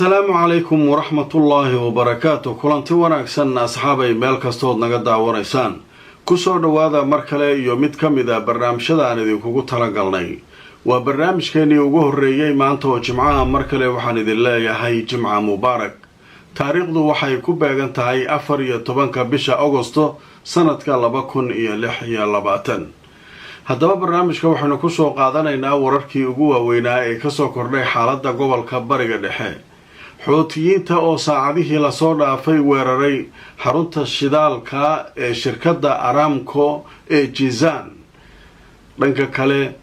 Asalaamu calaykum waraxmatullaahi wabarakaatu. Kulanti wanaagsan, asxaabay, meel kastood naga daawanaysaan, kusoo dhowaada mar kale iyo mid ka mid a barnaamijyada aan idinkugu talagalnay. Waa barnaamijkeenii ugu horreeyey maanta oo Jimcaha. Mar kale waxaan idin leeyahay Jimca mubaarak. Taariikhdu waxay ku beegan tahay 14-ka bisha Agosto, sanadka 2026. Haddaba barnaamijka waxaynu kusoo qaadanaynaa wararkii ugu waaweynaa ee kasoo kordhay xaaladda gobolka Bariga Dhexe, Xuutiyiinta oo saacadihii lasoo dhaafay weeraray xarunta shidaalka ee shirkadda Aramco ee Jizaan, dhanka kale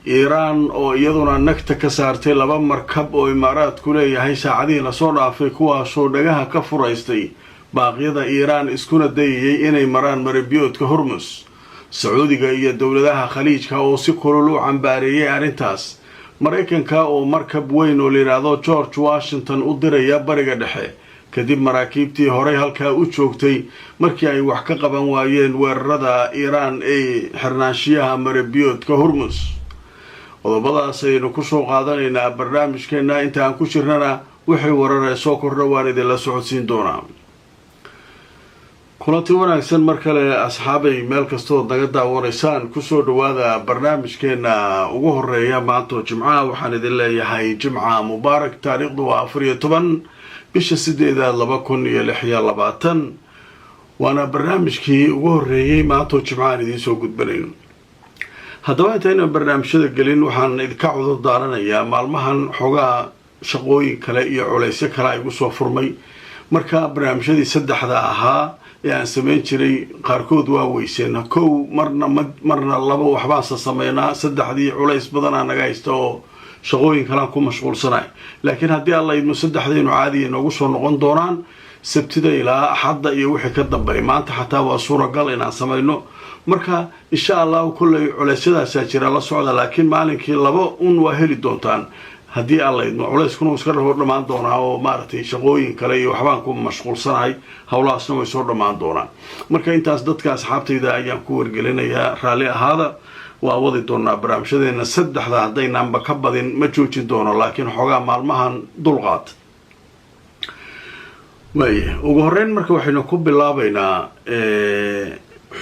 Iiraan oo iyaduna nagta ka saartay laba markab oo Imaaraadku leeyahay saacadihii lasoo dhaafay, kuwaasoo dhagaha ka furaystay baaqyada Iiraan, iskuna dayayay inay maraan marinbiyoodka Hormus, Sacuudiga iyo dowladaha Khaliijka oo si kulul u cambaareeyay arrintaas, Maraykanka oo markab weyn oo layidhaahdo George Washington u diraya Bariga Dhexe kadib maraakiibtii horey halkaa u joogtay markii ay wax ka qaban waayeen weerarada Iiraan ee xirnaanshiyaha marinbiyoodka Hormus. Qodobadaas ayaynu kusoo qaadanaynaa barnaamijkeena. Inta aan ku jirnana wixii wararee soo kordha waan idinla socodsiin doonaa. Kulanti wanaagsan mar kale, asxaabay, meel kastood naga daawanaysaan, kusoo dhawaada barnaamijkeena ugu horeeya maantoo Jimcaha. Waxaan idin leeyahay Jimca mubaarak. Taariikhdu waa 14 bisha sideedaad 2026, waana barnaamijkii ugu horeeyey maantoo Jimca aan idiin soo gudbanayno. Haddaba intaynan barnaamijyada gelin, waxaan idinka cudur daaranayaa maalmahan xoogaa shaqooyin kale iyo culaysyo kale ay igu soo furmay. Marka barnaamijyadii saddexda ahaa ee aan samayn jiray qaarkood waa weyseen. Kow marna, marna labo waxbaansa sameynaa, saddexdii culays badanaa naga haysta oo shaqooyin kalaan ku mashquulsanahay. Laakiin haddii Alla idmo, saddexdaynu caadiya inoogu soo noqon doonaan Sabtida ilaa Axadda iyo wixii ka dambeeya. Maanta xataa waa suuragal inaan samayno. Marka insha Allahu kolley culeysyadaasaa jira, la socda, laakiin maalinkii laba un waa heli doontaan haddii Alla idmo. Culeyskuna uu iska dhammaan doonaa oo maaragtay shaqooyin kale iyo waxbaan ku mashquulsanahay, howlahaasna way soo dhammaan doonaan. Marka intaas dadka asxaabtayda ayaan ku wargelinayaa, raalli ahaada. Waa wadi doonaa barnaamijyadeena saddexda, haddaynaanba ka badin ma joojin doono, laakiin xoogaa maalmahan dulqaad waaya. Ugu horreyn marka waxaynu ku bilaabaynaa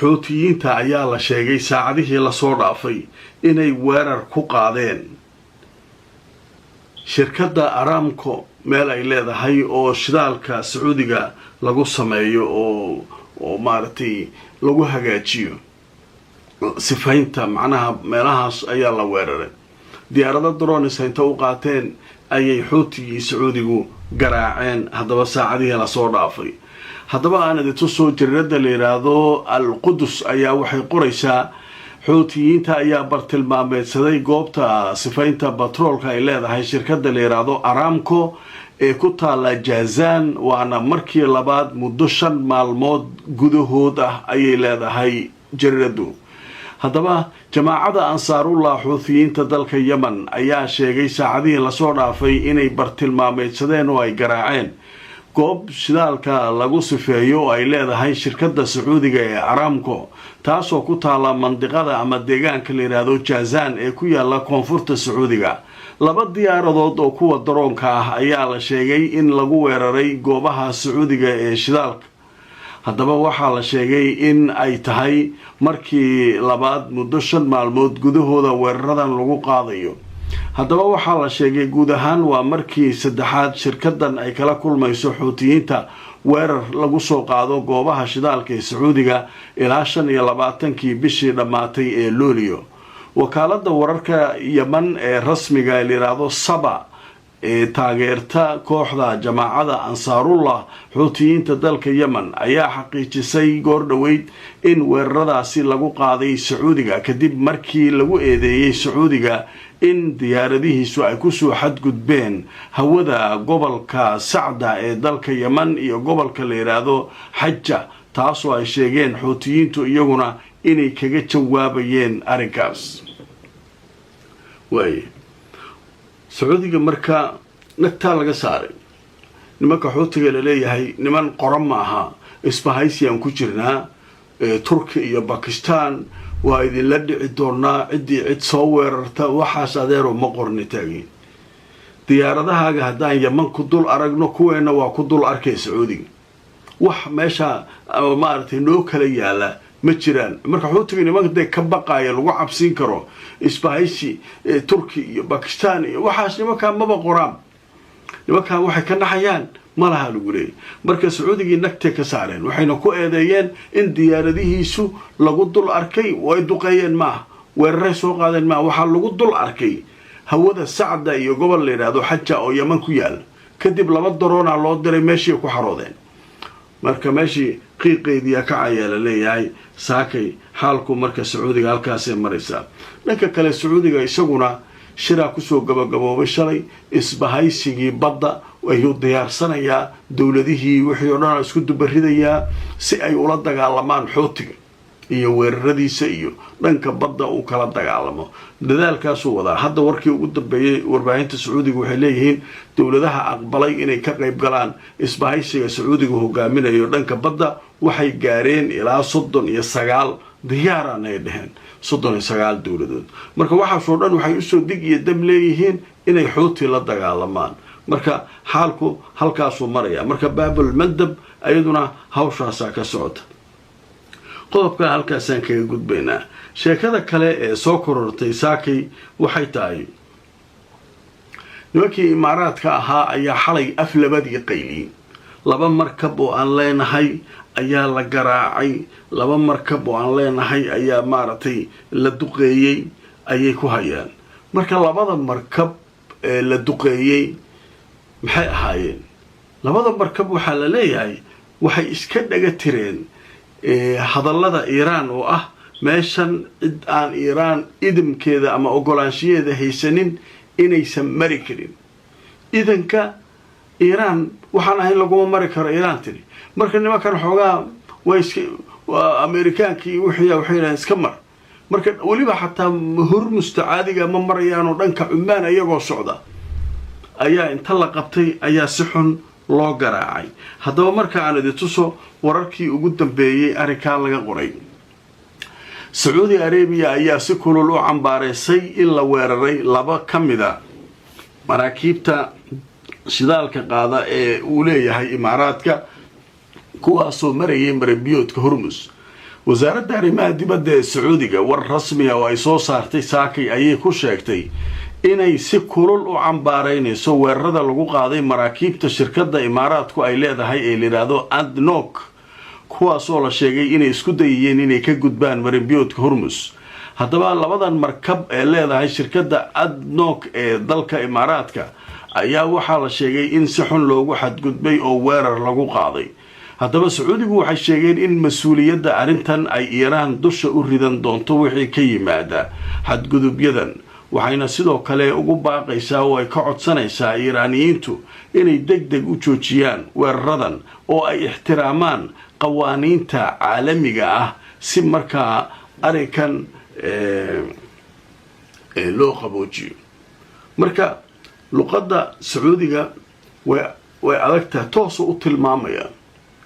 Xuutiyiinta ayaa la sheegay saacadihii lasoo dhaafay inay weerar ku qaadeen shirkadda Aramco meel ay leedahay oo shidaalka Sacuudiga lagu sameeyo oo maaragtay lagu hagaajiyo sifaynta. Macnaha meelahaas ayaa la weeraray. Diyaarado drones inta u qaateen ayay Xuutigii Sacuudigu garaaceen haddaba saacadihii lasoo dhaafay. Haddaba aan idintusoo, jariirada la yidhaahdo Al Qudus ayaa waxay qoraysaa: Xuutiyiinta ayaa bartilmaameedsaday goobta sifaynta batroolka ay leedahay shirkadda la yidhaahdo Aramco ee ku taala Jazaan, waana markii labaad muddo 5 maalmood gudahood ah, ayay leedahay jariiradu. Haddaba jamaacada Ansaarullah, Xuutiyiinta dalka Yemen, ayaa sheegay saacadihii lasoo dhaafay inay bartilmaameedsadeen oo ay garaaceen goob shidaalka lagu sifeeyo oo ay leedahay shirkadda Sacuudiga ee Aramco, taasoo ku taala mandiqada ama deegaanka la yidhaahdo Jazaan ee ku yaala koonfurta Sacuudiga. Laba diyaaradood oo kuwa daroonka ah ayaa la sheegay in lagu weeraray goobaha Sacuudiga ee shidaalka. Haddaba waxaa la sheegay in ay tahay markii labaad muddo 5 maalmood gudahooda weeraradan lagu qaadayo. Haddaba waxaa la sheegay guud ahaan waa markii saddexaad shirkadan ay kala kulmayso Xuutiyiinta weerar lagu soo qaado goobaha shidaalka ee Sacuudiga ilaa 25-kii bishii dhammaatay ee Luulio. Wakaalada wararka Yeman ee rasmiga layidhaahdo Saba ee taageerta kooxda jamaacada Ansaarullah, Xuutiyiinta dalka Yemen, ayaa xaqiijisay goor dhoweyd in weeraradaasi lagu qaaday Sacuudiga kadib markii lagu eedeeyey Sacuudiga in diyaaradihiisu ay kusoo xadgudbeen hawada gobolka Sacda ee dalka Yemen iyo gobolka la yidhaahdo Xaja, taasoo ay sheegeen Xuutiyiintu iyaguna inay kaga jawaabayeen arrinkaas. Waaye Sacuudiga marka nagtaa laga saaray. Nimanka Xuutiga laleeyahay niman qoran ma aha. Isbahaysiyaan ku jirnaa Turki iyo Bakistan, waa idinla dhici doonaa ciddii cid soo weerarta. Waxaas adeero ma qorni taagin. Diyaaradahaaga haddaan Yaman ku dul aragno, kuweenna waa ku dul arkay Sacuudiga. Wax meesha maaragtay noo kala yaala ma jiraan. Marka Xuutiga nimanka dee ka baqaaya lagu cabsiin karo isbahaysi Turki iyo Bakistan iyo waxaas, nimankaa maba qoraan. Nimankaa waxay ka naxayaan ma laha lagu leeyay. Marka Sacuudigii nagtay ka saareen, waxayna ku eedeeyeen in diyaaradihiisu lagu dul arkay. Way duqeeyeen maaha, weeraray soo qaadeen maaha, waxaa lagu dul arkay hawada Sacda iyo gobol la yidhaahdo Xaja oo Yaman ku yaala. Kadib laba daroonaa loo diray, meeshii ku xaroodeen. Marka meeshii qiiqeediyaa kacayaa la leeyahay saakay xaalku. Marka Sacuudiga halkaasay maraysaa. Dhanka kale, Sacuudiga isaguna shiraa kusoo gabagaboobay shalay. Isbahaysigii badda ayuu diyaarsanayaa, dowladihii wixii o dhan isku dubaridayaa si ay ula dagaalamaan Xuutiga iyo weeraradiisa iyo dhanka badda uu kala dagaalamo. Dadaalkaasuu wadaa. Hadda warkii ugu dambeeyey warbaahinta Sacuudiga waxay leeyihiin dowladaha aqbalay inay ka qayb galaan isbahaysiga Sacuudiga hogaaminayo dhanka badda waxay gaareen ilaa 39. Diyaaraan ay dheheen 39 dowladood. Marka waxaasoo dhan waxay usoo dig iyo dam leeyihiin inay Xuuti la dagaalamaan. Marka xaalku halkaasuu maraya. Marka Baabul Mandab ayaduna hawshaasaa ka socota. Qodobkaa halkaasaan kaga gudbaynaa. Sheekada kale ee soo korortay saakay waxay tahay nimankii Imaaraadka ahaa ayaa xalay af labadii qayliyey. Laba markab oo aan leenahay ayaa la garaacay, laba markab oo aan leenahay ayaa maaragtay la duqeeyey ayay ku hayaan. Marka labada markab ee la duqeeyey maxay ahaayeen? Labada markab waxaa la leeyahay waxay iska dhaga tireen hadallada Iiraan oo ah meeshan cid aan Iiraan idamkeeda ama ogolaanshaheeda haysanin inaysan mari karin. Idanka Iiraan waxaan ahayn laguma mari karo, Iiraan tiri. Marka nimankan xoogaa way iska Amerikaankii wixii waxay yidhahdeen iska mar. Marka weliba xataa Hurmusta caadiga ma marayaanoo dhanka Cumaan iyagoo socda ayaa inta la qabtay ayaa si xun loo garaacay. Haddaba marka aan idi tuso wararkii ugu dambeeyey arrinkaa laga qoray. Sacuudi Arabiya ayaa si kulul u cambaareysay in la weeraray laba ka mida maraakiibta shidaalka qaada ee uu leeyahay Imaaraadka, kuwaasoo marayay marinbiyoodka Hormus. Wasaaradda arrimaha dibadda ee Sacuudiga war rasmiga oo ay soo saartay saakay ayay ku sheegtay inay si kulul u cambaaraynayso weerarada lagu qaaday maraakiibta shirkadda Imaaraadku ay leedahay ee layidhaahdo ADNOC, kuwaasoo la sheegay inay isku dayayeen inay ka gudbaan marinbiyoodka Hormus. Haddaba labadan markab ee leedahay shirkadda ADNOC ee dalka Imaaraadka ayaa waxaa la sheegay in si xun loogu xadgudbay oo weerar lagu qaaday. Haddaba Sacuudigu waxay sheegeen in mas-uuliyadda arrintan ay Iiraan dusha u ridan doonto wixii ka yimaada xadgudubyadan, waxayna sidoo kale ugu baaqaysaa oo ay ka codsanaysaa Iiraaniyiintu inay deg deg u joojiyaan weeraradan oo ay ixtiraamaan qawaaniinta caalamiga ah si markaa arrinkan loo qaboojiyo. Marka luqadda Sacuudiga way adagtahay, toosu u tilmaamaya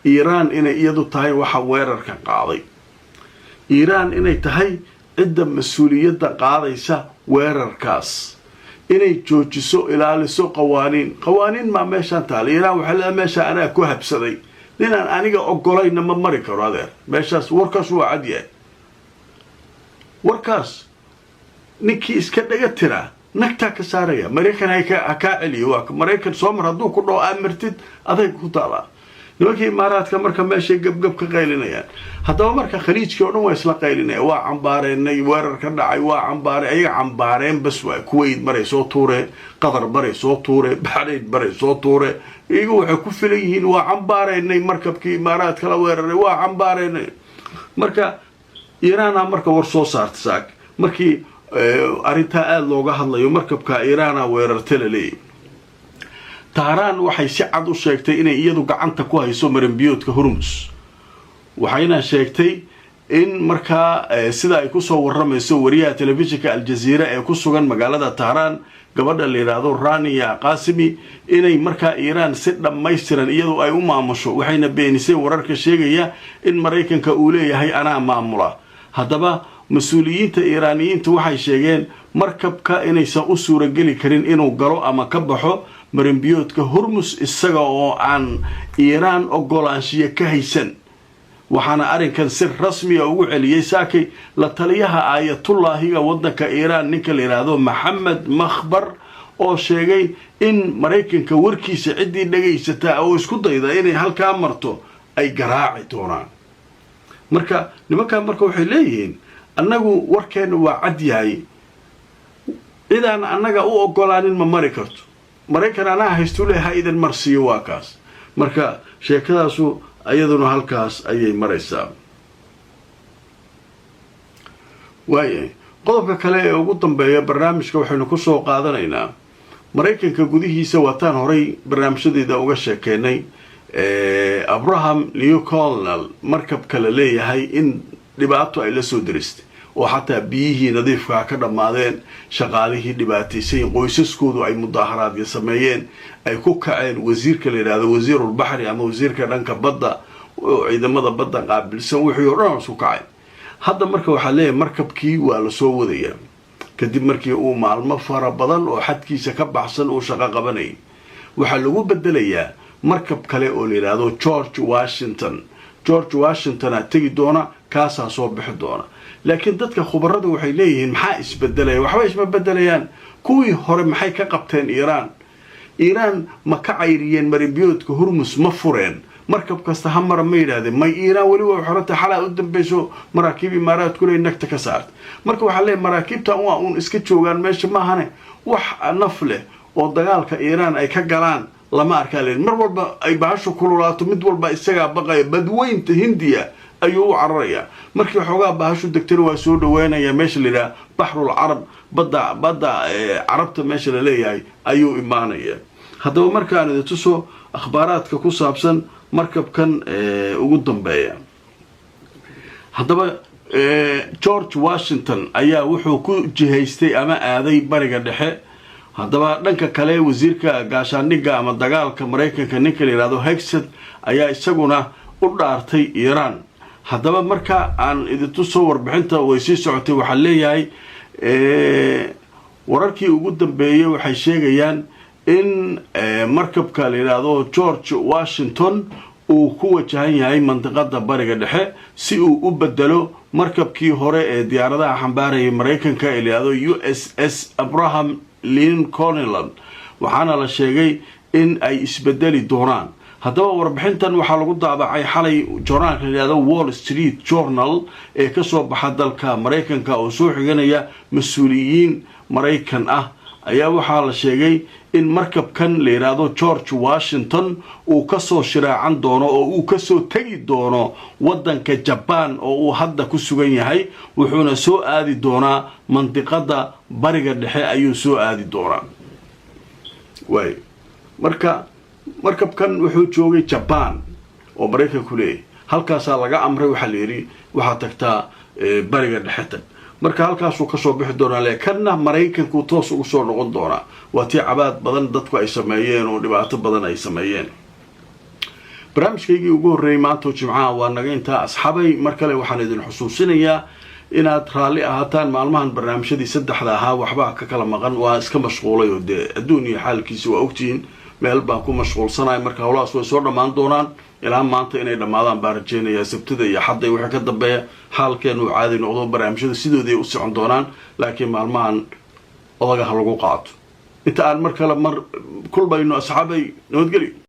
Iiraan inay iyadu tahay waxa weerarka qaaday, Iiraan inay tahay cidda mas-uuliyadda qaadaysa weerarkaas, inay joojiso, ilaaliso qawaaniin. Qawaaniin maa meeshaan taala? Iiraan waxay leedahay meesha anaa ku habsaday, ninaan aniga ogolayna ma mari karo adeer meeshaas. Warkaas waa cad yahay. Warkaas ninkii iska dhaga tiraa nagtaa ka saaraya. Maraykan ha kaa celiyo, waa Maraykan soo mar hadduu ku dhaho aamirtid aday ku taalaa. Nimankii Imaaraadka marka meeshay gabgab ka qaylinayaan. Haddaba marka Khaliijkii o dhan waa isla qaylinaya: waa cambaareenay weerar ka dhacay, waa cambaareen. Ayaga cambaareen bas waay. Kuwait maray soo tuureen, Qatar maray soo tuureen, Baxrayn maray soo tuureen. Iyagu waxay ku filan yihiin: waa cambaareynay markabkii Imaaraadka la weeraray, waa cambaareynay. Marka Iiraana marka war soo saarta saak markii arrintaa aada looga hadlayo, markabka Iiraana weerarta la leeyahy. Tahraan waxay si cad u sheegtay inay iyadu gacanta ku hayso marinbiyoodka Hormus, waxayna sheegtay in markaa sida ay kusoo waramayso wariyaha telefishinka Aljaziira ee ku sugan magaalada Tahraan, gabadha la yidhaahdo Rania Qasimi, inay markaa Iiraan si dhammaystiran iyadu ay u maamusho. Waxayna beenisay wararka sheegaya in Maraykanka uu leeyahay anaa maamula. Haddaba Mas-uuliyiinta Iiraaniyiinta waxay sheegeen markabka inaysan u suurageli karin inuu galo ama ka baxo marinbiyoodka Hormus isaga oo aan Iiraan ogolaanshiyo ka haysan. Waxaana arrinkan si rasmiya ugu celiyey saakay la taliyaha aayatullaahiga waddanka Iiraan, ninka la yidhaahdo Maxamed Makhbar, oo sheegay in Maraykanka warkiisa ciddii dhagaysataa oo isku dayda inay halkaa marto ay garaaci doonaan. Marka nimankan marka waxay leeyihiin, annagu warkeenna waa cad yahay, cidaan annaga u ogolaanin ma mari karto. Maraykan anaa haystuu le, ha idin marsiiyo, waa kaas. Marka sheekadaasu iyaduna halkaas ayay maraysaa. Waayahay, qodobka kale ee ugu dambeeya barnaamijka waxaynu kusoo qaadanaynaa Maraykanka gudihiisa. Waataan horay barnaamijyadeeda uga sheekeynay Abraham Lincoln markabka la leeyahay in dhibaato ay la soo diristay, oo xataa biyihii nadiifkaa ka dhammaadeen, shaqaalihii dhibaataysayin, qoysaskoodu ay mudaaharaadya sameeyeen, ay ku kaceen wasiirka la yidhahdo wasiirulbaxri ama wasiirka dhanka badda oo ciidamada badda qaabilsan, wixii oo dhan isku kacay. Hadda marka waxaa leeyahay markabkii waa lasoo wadayaa, kadib markii uu maalmo fara badan oo xadkiisa ka baxsan uu shaqo qabanayay. Waxaa lagu bedelayaa markab kale oo la yidhaahdo George Washington. George Washingtona tegi doona, kaasaa soo bixi doona. Laakiin dadka khubarada waxay leeyihiin, maxaa isbedelaya? Waxba isma bedelayaan. Kuwii hore maxay ka qabteen Iiraan? Iiraan ma ka cayriyeen marinbiyoodka Hurmus? Ma fureen? Markab kasta ha mara ma yidhahdeen? May, Iiraan weli waa xoranta. Xalaa u dambayso maraakiib Imaaraadku ley nagta ka saarta. Marka waxaa leeyahy maraakiibtan waa uun iska joogaan meesha maahane, wax naf leh oo dagaalka Iiraan ay ka galaan lama arkaa leeyihin. Mar walba ay bahashu kululaato, mid walba isagaa baqaya, badweynta Hindiya ayuu u cararayaa. Markii xoogaa bahashu degtana waa soo dhawaanaya meesha la yidhaha Baxrul Carab, badda Carabta meesha la leeyahay ayuu imaanaya. Haddaba markaan idin tuso akhbaaraadka ku saabsan markabkan ugu dambeeya. Haddaba George Washington ayaa wuxuu ku jihaystay ama aaday Bariga Dhexe. Haddaba dhanka kale, wasiirka gaashaandhigga ama dagaalka Maraykanka, ninka la yidhahdo Hegseth, ayaa isaguna u dhaartay Iiraan. Haddaba marka aan idin tuso warbixinta way sii socotay. Waxaa leeyahay wararkii ugu dambeeyey waxay sheegayaan in markabka la yidhaahdo George Washington uu ku wajahan yahay mandiqada Bariga Dhexe si uu u bedelo markabkii hore ee diyaaradaha xambaarayay Maraykanka ee la yidhahdo USS Abraham Lincoln. Waxaana la sheegay in ay isbedeli doonaan. Haddaba warbixintan waxaa lagu daabacay xalay joornaalka la yidhahdo Wall Street Journal ee kasoo baxa dalka Maraykanka, oo soo xiganaya mas-uuliyiin Maraykan ah. Ayaa waxaa la sheegay in markabkan la yidhaahdo George Washington uu kasoo shiraacan doono oo uu kasoo tegi doono waddanka Jabaan oo uu hadda ku sugan yahay, wuxuuna soo aadi doonaa mandiqada Bariga Dhexe ayuu soo aadi doonaa. Waay, marka markabkan wuxuu joogay Jabaan oo Maraykanku leeyahay. Halkaasaa laga amray, waxaa la yidhi waxaad tagtaa Bariga Dhexe tag. Marka halkaasuu kasoo bixi doonaa le, kanna Maraykanku toos ugu soo noqon doonaa. Waa tii cabaad badan dadku ay sameeyeen oo dhibaato badan ay sameeyeen. Barnaamijkaygii ugu horreeyey maanta Jimcaha waa naga intaa, asxaabay. Mar kale waxaan idin xusuusinayaa inaad raalli ahaataan. Maalmahan barnaamijyadii saddexda ahaa waxbaa ka kala maqan, waa iska mashquulay oo dee adduun iyo xaalkiisi waa ogtihiin, meel baan ku mashquulsanahay. Marka howlahaas way soo dhammaan doonaan. Ilaa maanta inay dhammaadaan baan rajeynayaa. Sabtida iyo Xadda wixii ka dambeeya xaalkeen uu caadi noqdo, barnaamijyada sidoodii u socon doonaan. Laakiin maalmahan odagaha lagu qaato. Inta aan mar kale mar kulmayno, asxaabay, nabadgelyo.